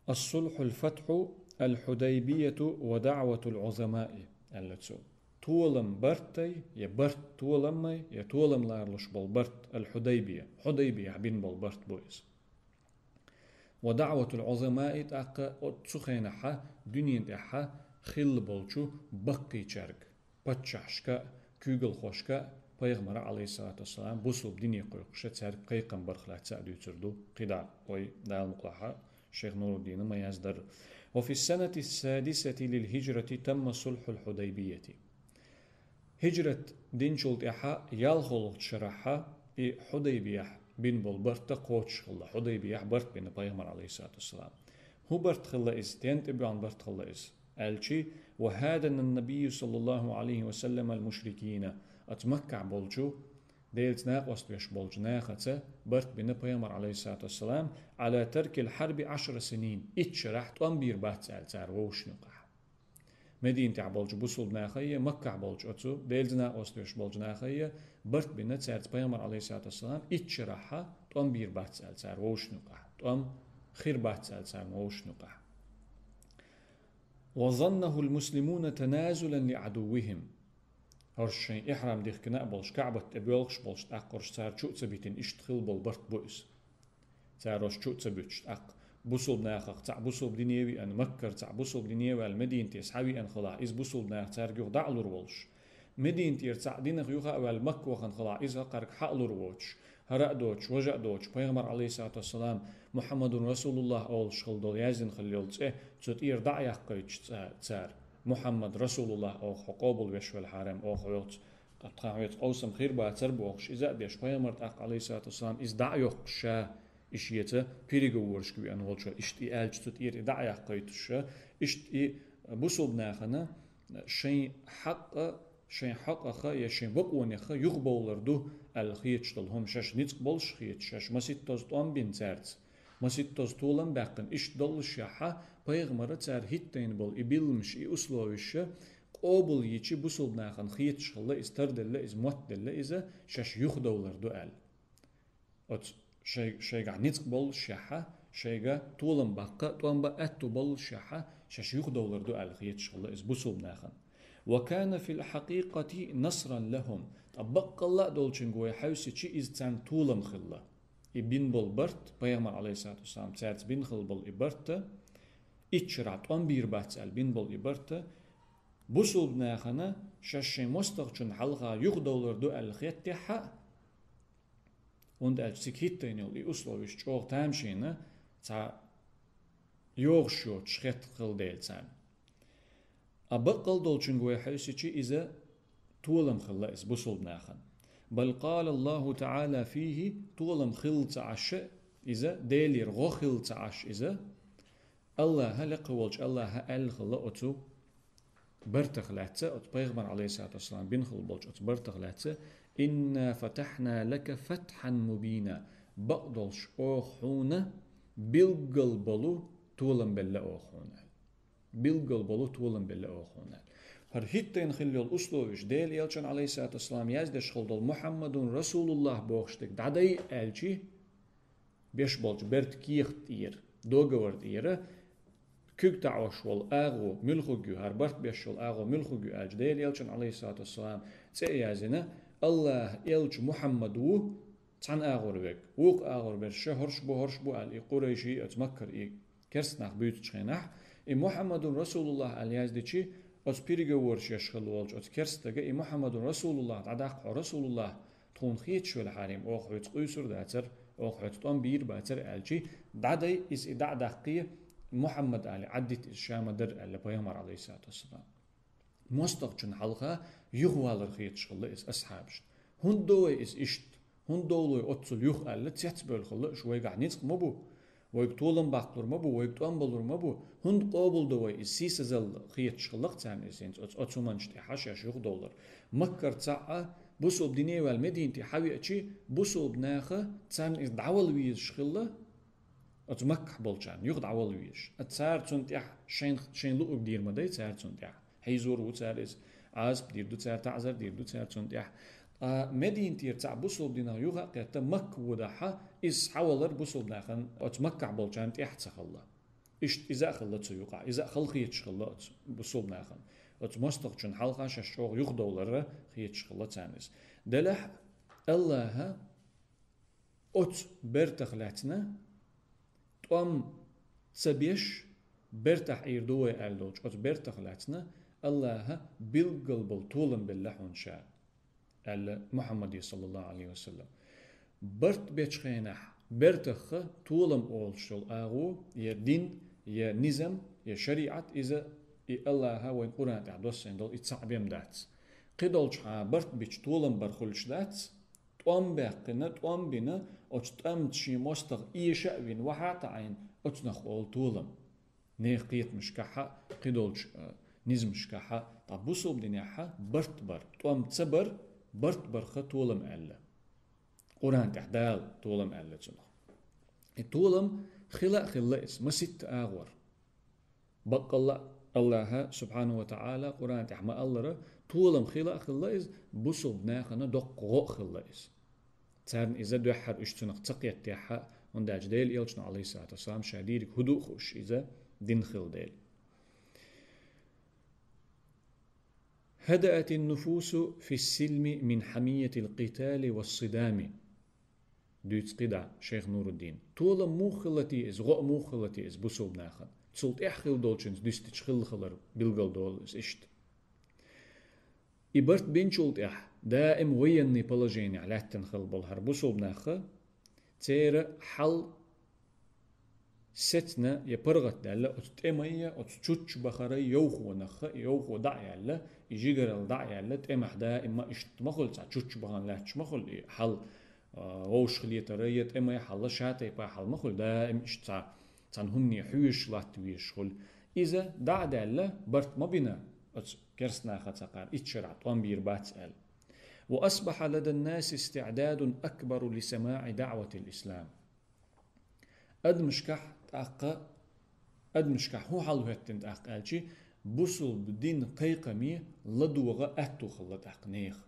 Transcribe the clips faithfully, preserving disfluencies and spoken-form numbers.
الصلح الفتح، الحديبية ودعوة العظماء, аьлла цо. Толам барт, я барт толаммай, я толам ларалуш бола барт, аль-Худайбия, Худайбияхь бина бола барт бу иза. ودعوة العظماء, тӀаккха оцу хенахьа дуьнен тӀехьа хилла болчу баккхийчаьрга, паччахьашка а, куьйгалхошка а пайхамара, Ӏалайхиссалату вассалам, бусулба дине кхойкхуша цаьрга кхайкхам барх лаьцна а дуьйцур ду кхидӀа вай Дала мукъалахь Шайх Нуруддина ма яздар. وفي السنة السادسة للهجرة تم صلح الحديبية. Хиджрат динчул тӀаьхьа ялхолгӀачу шарахьа и Худайбияхь бина болу барт кхочуш хилла. Худайбияхь барт бина пайхамар, Ӏалайхиссалату вассалам. ХӀун барт хилла иза? Стен тӀебоьгӀна барт хилла иза? Аьлчи: وهادن النبي صلى الله عليه وسلم المشركين. Оцу Маккахь болчу, Делаца накъост веш болчу нахаца барт бина пайхамар, Ӏалайхиссалату вассалам, على ترك الحرب عشر سنين. Итт шарахь тӀом бийр бац аьлла цара вовшашна юкъахь. Мединатехь болчу бусулба нахайя, Маккахь болчу оцу Делаца накъост веш болчу нахайя барт бина цаьрца пайхамар, Ӏалайхиссалату вассалам, итт шарахьа тӀом бийр бац аьлла цара вовшашна юкъахь. ТӀом хир бац аьлла царна вовшашна юкъахь. وظنه المسلمون تنازلا لعدوهم. ХӀорш шайн ихьрам дихкина а болуш, Каъбат тӀе боьлхуш болуш, тӀаккха хӀорш цара чу а ца битина, иштта хилла болу барт бу иза. Цара хӀорш чу а ца буьтуш, тӀаккха бусулба нахах цхьаъ бусулба дине виъна, Маккара цхьаъ бусулба дине ваьлла, Мединате схьавиъна хилахь, иза бусулба наха цаьрга юха дӀа а лур волуш. Мединатера цхьаъ динах юха а ваьлла, Макка вахана хилахь, иза кхаьрга хьа а лур воцуш, хӀара а доцуш, важа а доцуш, пайхамар, Ӏалайхиссалату вассалам, Мухьаммадун Расулуллах олуш хилла долу яздина хилла йолу цӀе цу тӀера дӀа а яккхийтуш ца-, цара. Мухьаммад Расулуллах, оха хьо къобалвеш велахьара-м, оха хьоьца, тхан хьоьца къовсам хир бацара бохуш, иза а деш, пайхамар тӀаккха, Ӏалайхиссалату вассалам, иза дӀа а йоккхуш ша, и шеца переговорашка веана волчо, иштта и аьлча цу тӀера и дӀа а яккхийтуш ша, иштта и бусулба нахана шайн хьакъа, шайн хьакъаха я шайн бакъонеха юхабовлар ду аьлла хеташ долу хӀума шаьш ницкъ болуш хеташ, шаьш маситтаза тӀом бина цаьрца, маситтаза толам баьккхина, иштта доллушехьа, пайхамара цара хӀиттайна болу и билламаш, и условиша къобал йичи бусулба нахана хеташ хилла иза, тарделла иза, моттаделла иза, шаьш юхадовлар ду аьлла. Оцу шай-, шайгахь ницкъ боллушехьа, шайга толам баккха, тӀом бан аьтту боллушехьа, шаьш юхадовлар ду аьлла хеташ хилла иза бусулба нахана. وكان في الحقيقة نصرا لهم. Ткъа баккъалла а долчуьнга вай хьаьвсичи, иза царна толам хилла. И бина болу барт, пайхамар, Ӏалайхиссалату вассалам, цаьрца бина хилла болу и барта, итт шарахь тӀом бийр бац аьлла бина болу и барта, бусулба нахана шаьш шайн мостагӀчунна хьалха юхадовлар ду аьлла хеттехьа, хӀунда аьлча цига хӀиттайна йолу и условиш чӀогӀа тамашийна, цхьа йогӀуш йоцуш хетта хилла дела царна. А баккъал долчуьнга вай хьаьвсичи, иза толам хилла иза бусулба нахана. بل قال الله تعالى فيه, толам хилла ца Ӏаш иза, Делера гӀо хилла ца Ӏаш иза, Аллаха, лекха волчу Аллаха аьлла хилла оцу бартах лаьцна, оцу пайхамар, Ӏалайхиссалату вассалам, бина хилла болчу оцу бартах лаьцна: إنا فتحنا لك فتحا مبينا. Бакъдолуш оха хьуна билггал болу толам белла оха хьуна аьлла. Билггал болу толам белла оха хьуна аьлла. ХӀара хӀиттайна хилла йолу условиш, Делан элчан, Ӏалайхиссалату вассалам, яздеш хилла долу Мухьаммадун Расулуллах бохуш дерг дӀадай аьлчи, беш болчу берта кехат тӀера, договор тӀера, куьг таӀош волу агӀо муьлхуг ю, хӀара барт беш йолу агӀо муьлхуг ю аьлча, Делан элчан, Ӏалайхиссалату вассалам, цӀе а яздина, Аллаха элча Мухьаммад ву цхьана агӀор верг, вукху агӀор берш ша хӀорш бу, хӀорш бу аьлла, и къурайший, оцу Маккара и керста нах буьйцучу хенахь, и Мухьаммадун Расулуллах аьлла яздичи, оцу переговораш еш хилла волчу оцу керстага и Мухьаммадун Расулуллах дӀадаккха хьо, Расулуллах, тхуна хеташ велахьарий-м, оха хьоьца къуьйсур дацара, оха хьоьца тӀом бийр бацара аьлчи, дӀадай иза и дӀа а даккхий, Мухьаммад али Ӏаддита иза ша ма-дарра аьлла пайхамар, Ӏалайхиссалату вассалам. МостагӀчунна хьалха юхавалар хеташ хилла иза асхьабашна. ХӀунда до вай иза иштта? ХӀунда довлу вай оццул юха аьлла, цецбевлла хилла уьш, вайгахь ницкъ ма бу, вайга толам баккхалур ма бу, вайга тӀом балур ма бу, хӀунда къобалдо вай иза, сийсазалла хеташ хилла-кх царна иза хӀинца оцу, оцу хӀуманаш тӀехьа шаьш юхадовлар. Маккара цхьаъ а, бусулба дине ваьлла Мединате хьавеачи, бусулба наха царна иза дӀавала везаш хилла, оцу Маккахь болчарна юха дӀавала везаш. А цара цунна тӀехь шайн, шайн луург дийр ма дай цара цунна тӀехь. Хьийзор ву цара иза, Ӏазап дийр ду цара, таӀзар дийр ду цара цунна тӀехь. Ткъа Мединатера цхьаъ бусулба динах юха а кхетта, Макка водахьа, иза схьавалар бусулба нахана оцу Маккахь болчарна тӀехь ца хилла. Иштта иза а хилла цу юкъахь, иза а хала хеташ хилла оцу бусулба нахана. Оцу мостагӀчун хьалха шаьш чӀогӀа юхадовлар хеташ хилла царна иза. Делахь а Аллаха оцу бертах лаьцна, тӀом ца беш, бертахь Ӏийр ду вай аьлла долчу оцу бертах лаьцна, Аллаха билггал болу толам белла хьуна ша, аьлла Мухьаммаде, саллаллаху Ӏалайхи ва саллам. Барт бечу хенахь, бертахха толам олуш йолу агӀо, я дин, я низам, я шариӀат, иза и Аллаха вайн Къуръан тӀехь доссийна долу и цхьаъ бен дац. Кхидолчохь барт бича толам бар хуьлуш дац, тӀом баьккхина, тӀом бина, оцу тӀамца шен мостагӀа эша а вина, вахьа а таӀийна, оцунах олу толам. Нехан кхетамашкахь а, кхидолчу, а, низамашкахь а, ткъа бусулба динехь а барт бар, тӀом ца бар, барт барха толам аьлла. Къуръан тӀехь Дала толам аьлла цунах. И толам хила а хилла иза, маситта агӀор. Баккъалла а Аллаха, субхьанаху ва таӀала, Къуръан тӀехь ма-аллара, толам хила а хилла иза, бусулба нахана доккха гӀо а хилла иза. Царна иза дуьххьара уьш цунах ца кхеттехь а, хӀунда аьлча Делан Элчано, Ӏалайхиссалату вассалам, ша дийриг хӀу ду а хууш иза дин хилла дела. هدأت النفوس في السلم من حمية القتال والصدام. Дуьйцу кхидӀа шайх Нуруддин. Толам муха хилла те иза, гӀо а муха хилла те иза бусулба нахана? Цул тӀаьхьа хилла долчуьнца дуьстича хилла хилар билгалдолу иза иштта. И барт бинчул тӀаьхьа даим военный положенехь лаьттина хилла болу хӀара бусулба нахха, церан хьал сецна я паргӀатдаьлла оцу тӀемай, оцу чучча бахарай йовхонахха, и йовхо дӀа а яьлла, и жигаралла дӀа а яьлла, тӀемахь даим а иштта ма хуьлу, цхьа чучча бахана лаьтташ ма хуьлу и хьал, а, вовшахлетара я тӀемай хьал, ша тайпа хьал ма хуьлу, даим иштта цхьа, цхьана хӀумане хьоьжуш латта везаш хуьлу. Иза дӀа а даьлла, барт ма бина оцу керстанаха цхьа кхара, итт шарахь тӀом бийр бац аьлла. وأصبح لدى الناس استعداد أكبر لسماع دعوة الإسلام. Адамашкахь тӀаккха, адамашкахь хӀун хьал хӀоьттина тӀаккха аьлчи, бусулба дин кхайкхаме ладогӀа аьтту хилла тӀаккха нехан.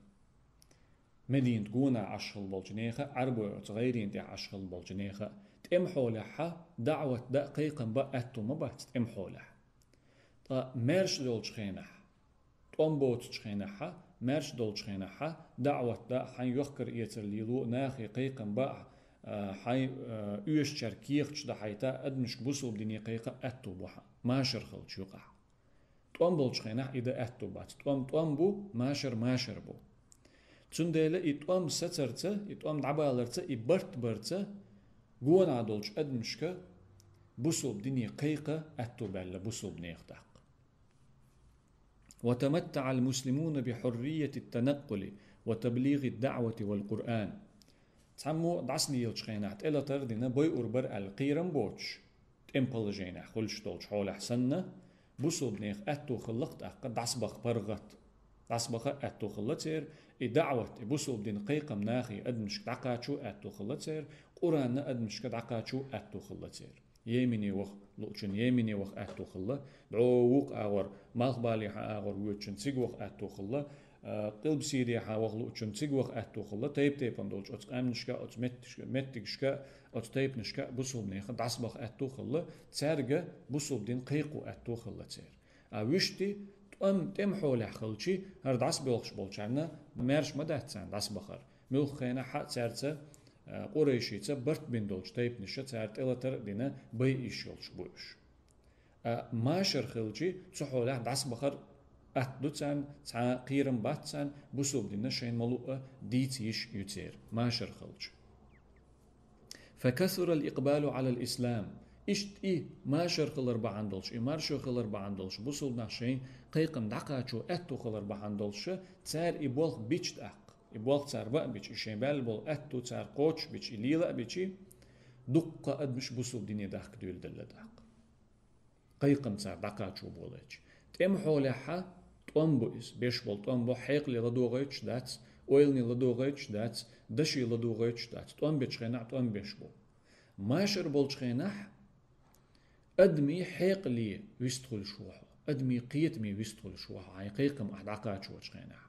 Мединат гонахь Ӏаш хилла болчу нехан а, Ӏарбой оцу гӀайрина тӀехь Ӏаш хилла болчу нехан а, тӀеман хьолехь а даӀват дан а, кхайкхам бан а аьтту ма бац тӀеман хьолехь. Ткъа маьрша долчу хенахь, тӀом боцучу хенахь а, маьрша долчу хенахь а, даӀват дан а, хьайн йохкар-эцар лело а, нахе кхайкхам бан а, а, хьайн, а, оьшучаьрга кехаташ дахьийта а, адамашка бусулба дине кхайкха а аьтту бу хьан, машар хилча юкъахь. ТӀом болчу хенахь и дан аьтту бац. ТӀом тӀом бу, машар машар бу. Цундела и тӀом сацарца, и тӀом дӀабаларца, и барт барца, гонахь долчу адамашка бусулба дине кхайкха аьтту баьлла бусулба нехан тӀаккха. وتمتع المسلمون بحرية التنقل وتبليغ الدعوة والقرآن. Цхьаммо дӀасалелачу хенахь тӀелатар а дина, байур бара аьлла кхерам боцуш, тӀеман положенехь хуьлуш долчу хьолехь санна, бусулба нехан аьтту хилла-кх тӀаккха дӀасабаха паргӀат. ДӀасабаха аьтту хилла церан, и даӀват, и бусулба дин кхайкхам нахе адамашка дӀакхачо аьтту хилла церан, Къуръан а адамашка дӀакхачо аьтту хилла церан. Йемене ваха луучун Йемене ваха аьтту хилла, дӀо вукху агӀор, малхбалехьа агӀор воьдучун цига ваха аьтту хилла, а, Къилба Сирехьа ваха луучун цига ваха аьтту хилла, тайп-тайпана долчу оцу къаьмнашка, оцу меттигашка, меттигашка, оцу тайпанашка бусулба нехан дӀасабаха аьтту хилла, цаьрга бусулба дин кхайкхо аьтту хилла церан. А вуьшти тӀом тӀеман хьолехь хилчи, хӀара дӀасабоьлхуш болчарна маьрша ма дац царна дӀасабахар. Муьлхха хенахь а цаьрца, а, Къурайшица барт бина долчу тайпанаша цара тӀелатар а дина, байъеш йолуш бу уьш. А, машар хилчи, цу хьолехь дӀасабахар атта ду царна, цхьа кхерам бац царна, бусулба динна шайна ма-луъа дийца йиш ю церан, машар хилча. فكثر الإقبال على الإسلام. Иштта и машар хилар бахьана долуш, и маршо хилар бахьана долуш, бусулба нах шайн кхайкхам дӀакхачо аьтту хилар бахьана долуш, цара и болх бича тӀаккха, и болх цара бан а бича, и шайн баьлла болу аьтту цара кхочуш бича, и лела а бичи, дуккха адамаш бусулба дине дахка дуьйладелла тӀаккха. Кхайкхам цара дӀакхачо болуьйтуш. ТӀеман хьолехь а тӀом бу иза, беш болу тӀом бу, хьекъале ладогӀуьйтуш дац, ойлане ладогӀуьйтуш дац, даше ладогӀуьйтуш дац, тӀом бечу хенахь тӀом беш бу. Машар болчу хенахь адамийн хьекъале вистхуьлуш ву хьо, адамийн кхетаме вистхуьлуш ву хьо, хьайн кхайкхам ахь дӀакхачочу хенахь.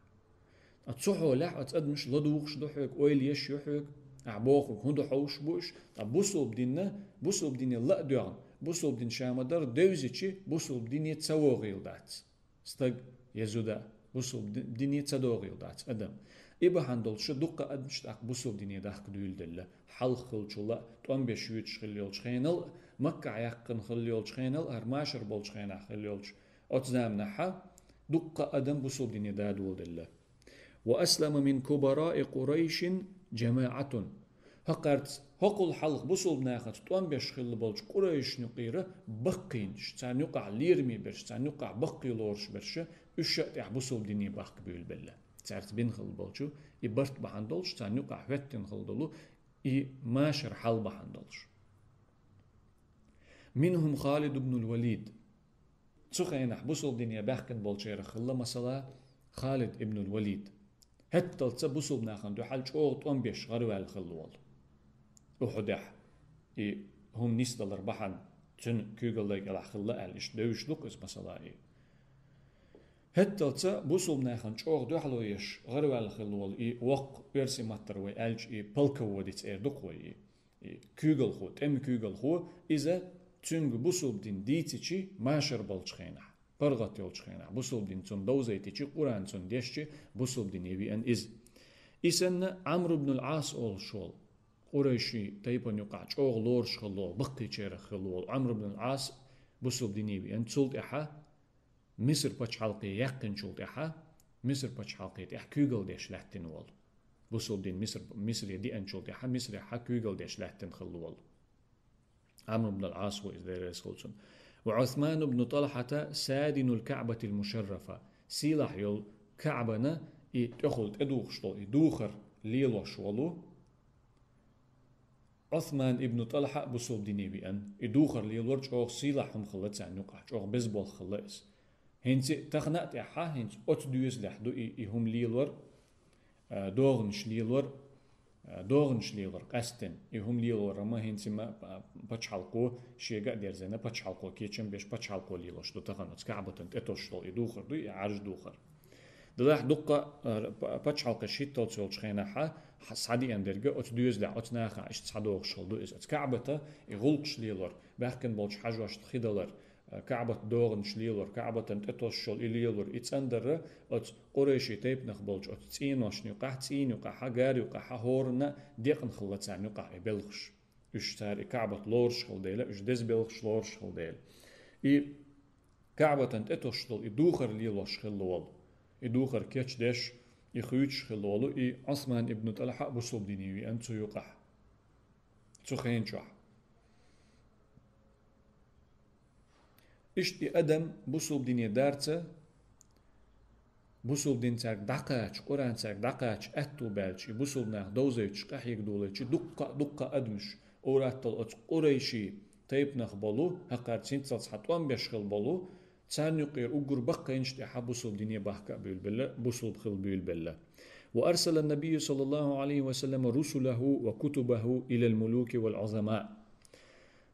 Ткъа цу хьолехь оцу адамаш ладугӀуш ду хьоьга, ойла еш ю хьоьга, ахь бохург хӀун ду хьовсуш бу уьш, ткъа бусулба динна, бусулба дине ла а доьгӀна, Бусулба дин ша ма дарра девзичи, бусулба дине ца вогӀийла дац стаг я зуда, бусулба ди-, дине ца догӀийла дац адам. И бахьана долуш дуккха адамаш тӀаккха бусулба дине дахка дуьйладелла. Хьалха хиллачул а, тӀом беш воьдуш хилла йолчу хенал а, Маккахь яьккхина хилла йолчу хенал а, хӀара машар болчу хенахь хилла йолчу оцу заманахь а дуккха адам бусулба дине дадоладелла. «Ва аслама мин кубараи Къурайшин жамаӀатун». ХӀокхарца, хӀокхул хьалха бусулба нахаца тӀом беш хилла болчу Къурайшин юкъера баккхийнаш, царна юкъахь лераме берш, царна юкъахь баккхий лоруш берш, уьш а тӀехь бусулба дине бахка буьйлабелла. Цаьрца бина хилла болчу и барт бахьана долуш, царна юкъахь хӀоьттина хилла долу и машар хьал бахьана долуш. «Минхум Халид ибн аль-Валид». Цу хенахь бусулба дине баьхкина болчарах хилла, масала, Халид ибн аль-Валид. ХӀетталца бусулба нахана дуьхьал чӀогӀа тӀом беш гӀараваьлла хилла волу. Ухьудехь и хӀума нисдалар бахьана цуьнан куьйгаллай кӀелахь хилла аьлла, иштта девзаш ду-кх иза, масала, и. ХӀетталца бусулба нахана чӀогӀа дуьхьало еш гӀараваьлла хилла волу и воккха оьрсийн маттара вай аьлча и полководец эр ду-кх вай и. И куьйгалхо, тӀеман куьйгалхо, иза цуьнга бусулба дин дийцичи машар болчу хенахь, паргӀат йолчу хенахь, бусулба дин цунна довзайтичи, Къуръан цунна дешчи, бусулба дине веана иза. И санна Ӏамр ибн аль-Ӏас олуш волу, Къурайши тайпана юкъахь чӀогӀа лоруш хилла волу, баккхийчарах хилла волу Ӏамр ибн аль-Ӏас бусулба дине веана, цул тӀаьхьа Миср пачхьалкхе яьккхинчул тӀаьхьа, Миср пачхьалкхе тӀехь куьйгалла деш лаьттина волу. Бусулба дин Миср, Мисре деанчул тӀаьхьа, Мисрехь куьйгалла деш лаьттина хилла волу. Ӏамр ибн аль-Ӏас ву иза, Дела реза хуьлда цунна. «Ва Ӏусман ибн ТӀалхьата садинул Каъбатил мушаррафа». Сийлахь йолу Каъбана и тӀехула тӀедухуш долу, и духар лелош волу. Ӏусман ибн ТӀалхьа бусулба дине веана. И духар лелор чӀогӀа сийлахь хӀума хилла царна юкъахь, чӀогӀа беза болх хилла иза. ХӀинца тахана а тӀаьхьа, хӀинца оцу доьзалехь ду и, и хӀума лелор, а, догӀанаш лелор, а, догӀанаш лелор къаьсттина. И хӀума лелор ма хӀинца ма, а, пачхьалкхо, шега а дерзийна, пачхьалкхо кечам беш, пачхьалкхо лелош ду тахана оцу Каъбатан тӀетосуш долу и духар ду, и Ӏаржа духар. Делахь дуккха, а, п-, пачхьалкхаш хӀитталц йолчу хенахь, хьа-, схьадеана дерг оцу доьзалехь, оцу нахехь иштта схьадогӀуш хилла ду иза. Оцу Каъбата и гӀуллакхаш лелор, баьхкина болчу хьажошна хи далар, а, Каъбатан догӀанаш лелор, Каъбатан тӀетосуш йолу и лелор, и цӀандарра оцу Къурайши тайпанах болчу оцу цӀеношна юкъахь, цӀийнан юкъахь, гар юкъахь хӀоранна декъна хилла царна юкъахь и белхаш. Уьш цара и Каъбат лоруш хилла дела, уьш деза белхаш лоруш хилла дела. И Каъбатан тӀетосуш долу и духар лелош хилла волу, и духар кечдеш, и хуьйцуш хилла волу и Ӏусман ибн ТӀалхьа бусулба дине веана цу юкъахь, цу хенан чохь. Иштта и адам бусулба дине дарца, бусулба дин цаьрга дӀакхача, Къуръан цаьрга дӀакхача аьтту баьлча, и бусулба нах довзуьйтуш къахьега долуьйтуш, дуккха а, дуккха а адамаш, ур-атталла оцу Къурайши тайпанах болу, хӀокхарца хӀинццалц хьан тӀом беш хилла болу, царна юкъера уггар баккхийнаш тӀехьа бусулба дине бахка а буьйлабелла, бусулба хилла буьйлабелла. «Ва арсала набийю саллаллаху Ӏалайхи ва саллама русулаху ва кутубаху илал мулуки вал Ӏузама».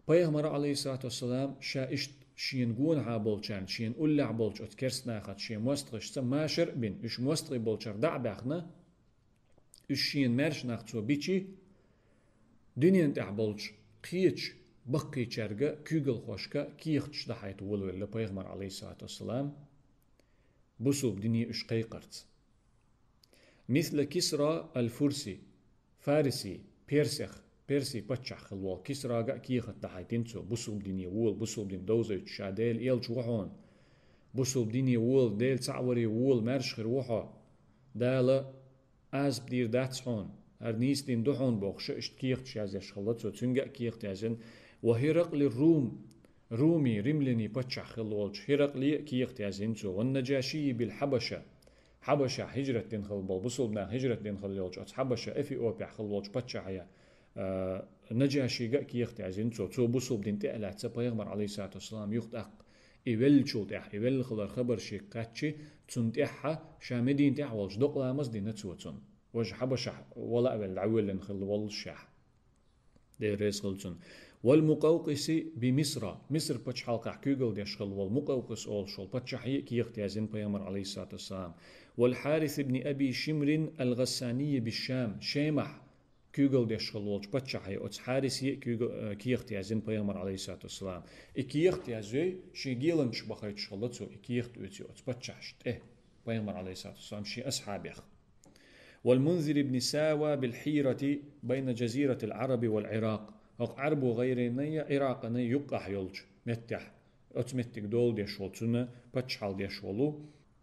Пайхамар, Ӏалайхиссалату вассалам, ша иштта шена гонахьа болчарна, шена уллехь болчу оцу керстанахаца шен мостагӀашца машар а бина, уьш мостагӀий болчара дӀа а баьхна, уьш шена маьрша нах цо бичи, дуьнен тӀехь болчу кхечу баккхийчаьрга, куьйгалхошка кехаташ дахьийта волавелла Пайхамар, Ӏалайхиссалату вассалам, бусулба дине уьш кхайкхарца. «Мисла Кисра аль-Фурси», Фариси, Персех, Персий паччахь хилла волу Кисрага а кехат дахьийтина цо, бусулба дине вола, бусулба дин довзуьйтуш, ша Делан элча ву хьуна. Бусулба дине вола, Дела цхьаъ варе вола, маьрша хир ву хьо. Дала Ӏазап дийр дац хьуна, хӀара нийса дин ду хьуна бохуш, иштта кехаташ язъеш хилла цо, цуьнга а кехат язйина. «Ва ХӀиракълир Рум», Руми, римлянийн паччахь хилла волчу ХӀиракъле а кехат язйина цо, «Ван Наджашийи бил Хьабаша». Хьабаша хьижрат дина хилла болу, бусулба нах хьижрат дина хилла йолчу оцу Хьабаша, Эфиопехь хилла волчу паччахье, а, Наджашига а кехат язйина цо. Цо бусулба дин тӀе а лаьцна, Пайхамар, Ӏалайхиссалату вассалам, юха тӀаккха и веллачул тӀаьхьа, и велла хилар хабар шега кхаьччи, цунна тӀаьхьа, ша Медина тӀехь волчу докъа ламаз дина цо цунна. Важа Хьабашахь вала а велла, дӀавоьллина хилла воллушехь. Дела реза хуьлда цунна. «Вал Мукъавкъиси би Мисра», Миср пачхьалкхехь куьйгалла деш хилла волу Мукъавкъис олуш волу паччахье а кехат язйина Пайхамар, Ӏалайхиссалату вассалам. «Вал Хьарис ибни Аби Шимрин аль-Гъассанийи би Шам», Шемахь куьйгалла деш хилла волчу паччахье, оцу Хьарисе а куьйга-, э, кехат яздина пайхамар, алейхиссалату вассалам. И кехат яздой, шен геланчаш бахийтуш хилла цо, и кехат оьций оцу паччахьашна тӀе пайхамар, алейхиссалату вассалам, шен асхьабех. والمنذر بن ساوى بالحيرة بين جزيرة العرب والعراق. ХӀокху Ӏарбойн гӀайренна я Ӏиракъана юккъехь йолчу меттехь, оцу меттиг дола деш волу, цунна паччахьалла деш волу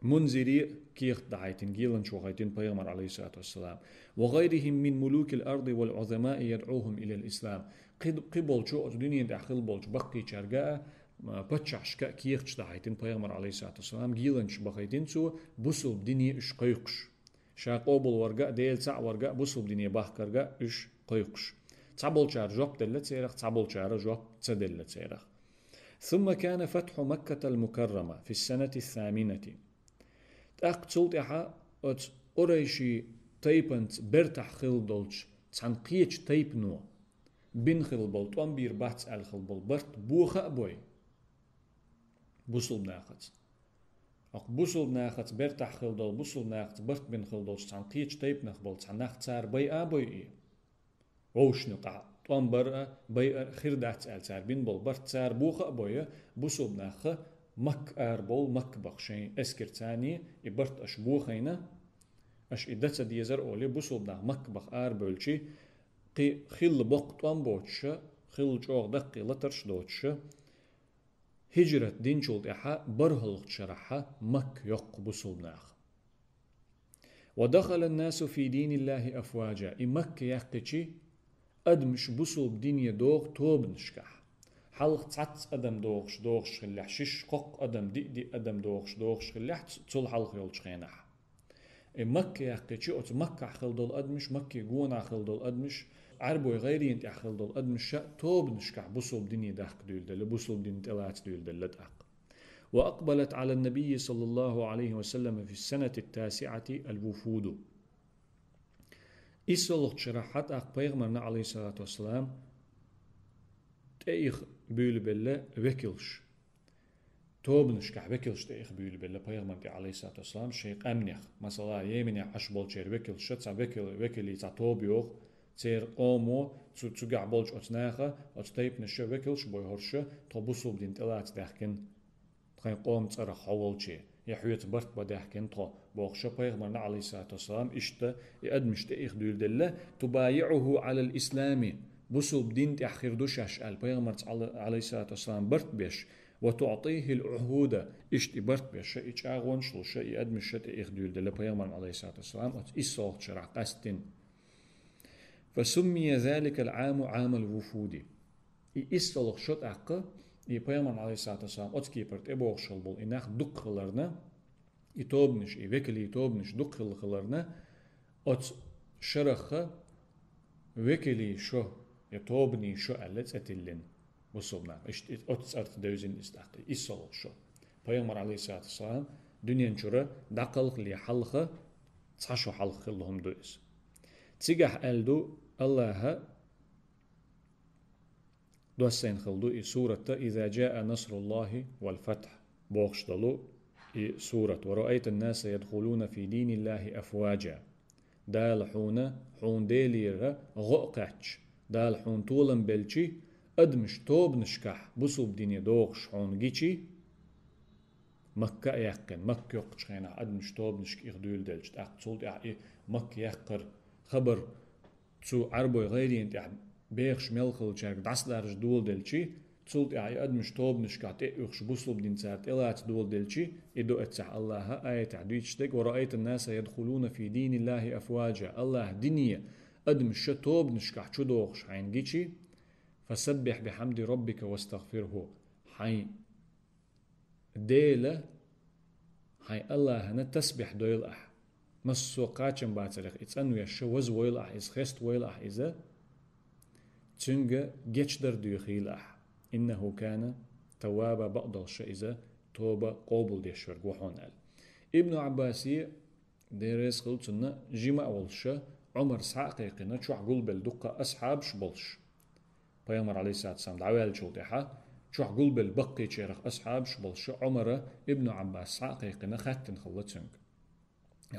Мунзире кехат дахьийтина, геланча вахийтина пайхамар, алейхиссалату вассалам. وغيرهم من ملوك الأرض والعظماء يدعوهم إلى الإسلام. Кхи-, кхиболчу оцу дуьнен тӀехь хилла болчу баккхийчаьрга а, м, паччахьашка а кехаташ дахьийтина пайхамар, алейхиссалату вассалам, геланчаш бахийтина цо, бусулба дине уьш кхойкхуш. Ша къобалварга а, Дела цхьаъ варга а, бусулба дине бахкарга а уьш кхойкхуш. Цхьаболчара жоп делла церах, цхьаболчара жоп ца делла церах. ثم كان فتح مكة المكرمة في السنة الثامنة. ТӀаккха цул тӀаьхьа оцу къурайши тайпанца бертахь хилла долчу цхьана кхечу тайпано бина хилла болу, тӀом бийр бац аьлла хилла болу барт боха а бой бусулба нахаца. Аккха бусулба нахаца бертахь хилла долу, бусулба нахаца барт бина хилла долчу цхьана кхечу тайпанах болу цхьа нах цара байа а бой и. Вовшашна юкъахь тӀом бар а, байар а хир дац аьлла цара бина болу барт цара боха а бойа, бусулба нахха Макка ара бовла, Макка баха шайн эскарца и барт аша бохийна, аша и дан ца дезара олий, бусулба нах Макка баха ара бевлчи, кхин хилла боккха тӀом боцуша, хилла чӀогӀа даккхий латарш доцуша, хӀижрат динчул тӀаьхьа бархӀалгӀачу шарахьа Макка йоккху бусулба наха. ودخل الناس في دين الله أفواجا. И Макка яьккхичи, адамаш бусулба дине догӀу тобанашкахь. Хьалха цхьацца адам догӀуш, догӀуш хиллехь, шиш, кхоккха адам, диъ-диъ адам догӀуш, догӀуш хиллехь, ц-, цул хьалха йолчу хенахь. И Макка яьккхичи, оцу Маккахь хилла долу адамаш, Макке гонахь хилла долу адамаш, Ӏарбой гӀайрен тӀехь хилла долу адамаш ша тобанашкахь бусулба дине дахка дуьйладелла, бусулба дин тӀелаца дуьйладелла тӀаккха. وأقبلت على النبي صلى الله عليه وسلم في السنة التاسعة الوفود. ИссалгӀачу шарахь тӀаккха пайхамарна, алейхиссалату вассалам, тӀеиха буьйлабелла векалш. Тобанашкахь векалш тӀеиха буьйлабелла пайхамарна тӀе, алейхиссалату вассалам, шайн къаьмнех. Масала, Йеменехь Ӏаш болчеран векалша цхьа векал-, векалий цхьа тоба йоху, церан къомо, цу-, цуьнгахь болчу оцу наха, оцу тайпанаша векалш бой хӀорша, тхо бусулба дин тӀелаца даьхкина. Тхайн къоман цӀарах хьо волче, я хьоьца барт бан даьхкина тхо, бохуша пайхамарна, алейхиссалату вассалам, иштта и адамаш тӀеиха дуьйладелла, تبايعه على الإسلام, бусулба дин тӀехь хир ду шаьш аьлла, пайхамарца, ала-, алейхиссалату вассалам, барт беш, وتعطيه العهود, иштта и барт беш, и чӀагӀонаш луша, и адамаш ша тӀеиха дуьйладелла пайхамарна, алейхиссалату вассалам, оцу иссалгӀачу шарахь къаьсттина. فسمي ذلك العام عام الوفود. И иссалгӀа шо тӀаккха, и пайхамар, алейхиссалату вассалам, оцу кепара тӀебогӀуш хилла болу и нах дукха хиларна, и тобанаш, и векалий тобанаш дукха хилла хиларна, оцу шарахха векалий шо, я тобаний шо аьлла цӀе тиллина бусулба нах. Иштта и-, оцу цӀарца девзина иза тӀаккха, иссалгӀа шо. Пайхамар, алейхиссалату вассалам, дуьнен чуьра дӀакхалхале хьалха, цхьа шо хьалха хилла хӀума ду иза. Цигахь аьлла ду Аллаха, доссийна хилла ду и сурат, إذا جاء نصر الله والفتح бохуш долу и сурат. ورأيت الناس يدخلون في دين الله أفواجا. Дала хьуна, хьуна Делера гӀо а кхаьчча, Дала хьуна толам белчи, адамаш тобанашкахь бусулба дине догӀуш хьуна гичи, Макка а яьккхина, Макка йоккхучу хенахь адамаш тобанашка иха дуьйладелча, тӀаккха цул тӀаьхьа и Макка яккхар хабар цу Ӏарбой гӀайрен тӀехь бехаш мел хиллачаьрга дӀасадаржа доладелчи, цул тӀаьхьа и адамаш тобанашкахь тӀе а уьхуш, бусулба дин цара тӀелаца доладелчи, и ду эццахь Аллаха аятехь дуьйцуш дерг: ورأيت الناس يدخلون في دين الله أفواجا. Аллаха дине адамаш ша тобанашкахь чудогӀуш хьайна гичи, فسبح بحمد ربك واستغفره. Хьайн Дела, хьайн Аллахьана тасбихь дойла ахь. Массо а кхачам бацарех и цӀанвеш ша вазвойла ахь иза, хеставойла ахь иза, цуьнга гечдар а доьхийла ахь. إنه كان توابا, бакъдолуш ша иза тоба къобалдеш верг ву хьуна аьлла. Ибн Ӏаббасе, Дела реза хила цунна, жима а волуш ша, Ӏумар схьа а кхайкхина, чохь гулбелла дуккха асхьабаш а болуш. Пайхамар, алейхиссалату вассалам, дӀаваьллачул тӀаьхьа, чохь гулбелла баккхийчерах асхьабаш а болуш ша, Ӏумара Ибн Ӏаббас схьа а кхайкхина, хаьттина хилла цуьнга.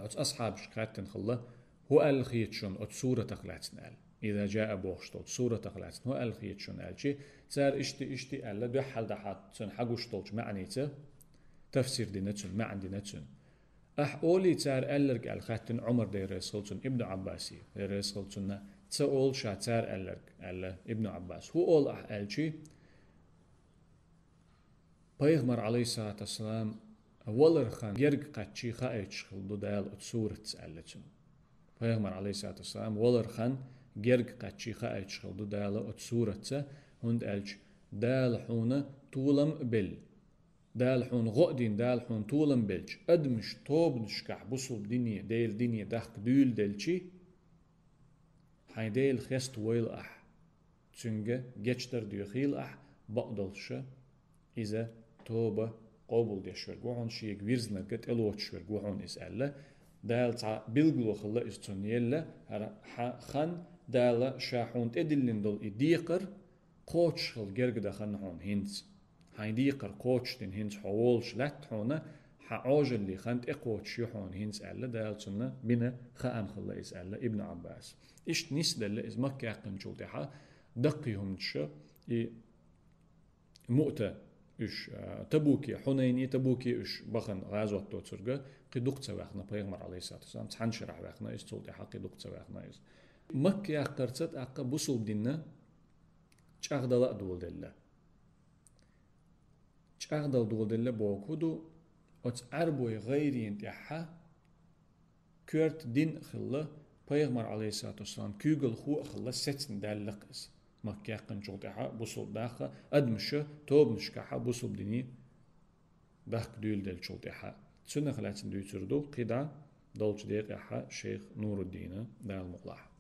Оцу асхьабашка хаьттина хилла: «ХӀун аьлла хета шуна оцу суратах лаьцна?» аьлла. «Иза джаа» бохуш долчу суратах лаьцна хӀун аьлла хета шуна аьлча, цара иштта, иштта аьлла, дуьххьал дахьа цуьнан хьагуш долчу маьӀница тафсир дина цуьнан, маьӀна дина цуьнан. «Ахь олий цара аьлларг?» аьлла хаьттина Ӏумар, Дела реза хила цунна, Ибн Ӏаббасе, Дела реза хила цунна. «Ца олу ша цара аьлларг», аьлла Ибн Ӏаббас. «ХӀун олу ахь?» аьлча, «Пайхамар, Ӏалайхиссалату вассалам, валар хан герга кхаьччий хаийтуш хилла ду Дала оцу суратца», аьлла цуьнга. «Пайхамар, Ӏалайхиссалату вассалам, валар хан герга кхаьччий хаийтуш хилла ду Дала оцу суратца, хӀунда аьлча Дала хьуна толам а белла. Дала хьуна гӀо а дина, Дала хьуна толам белча, адамаш тобанашкахь бусулба дине, Делан дине дахка дуьйладелчий, хьайн Дела хеставойла ахь, Цуьнга гечдар доьхийла ахь, бакъдолуша иза тоба къобалдеш верг ву хьуна, шега вирзинарг тӀелоцуш верг ву хьуна иза», аьлла. Дала цхьа билгало хилла иза цунна елла, хӀара хьан хан Дала ша хьуна тӀедиллина долу и декхар кхочуш хила герга дан хан хьуна хӀинца. Хьайн декхар кхочушдина хӀинца хьо волуш лаьтта хьуна, хьан Ӏожаллин хан тӀекхочуш ю хьуна хӀинца аьлла, Дала цунна бина хаам хилла иза аьлла Ибн Ӏаббас. Иштта нисделла иза Макка яьккхинчул тӀаьхьа даккхий хӀуманаш, и Муъта уьш, а, Табуке, Хьунайне, Табуке уьш бахана гӀазот доцург кхин дукха ца ваьхна пайхамар, Ӏалайхиссалату вассалам, цхьана шарахь ваьхна иза, цул тӀаьхьа кхин дукха ца ваьхна иза. Макка яккхарца тӀаккха бусулба дин чӀагӀдала а доладелла. ЧӀагӀдала доладелла бохург хӀун ду? Оцу Ӏаьрбойн гӀайренна тӀаьхьа коьрта дин а хилла, пайхамар, Ӏалайхиссалату вассалам, куьйгалхо а хилла, сецна даьлла-кх иза. Макка яьккхинчул тӀаьхьа бусулба нах а, адамаша тобанашкахьа бусулба дине дахка дуьйладелчул тӀаьхьа. Цунах лаьцна дуьйцур ду кхидӀа долчу декъехьа шайх Нуруддина, Дала мукъалахь.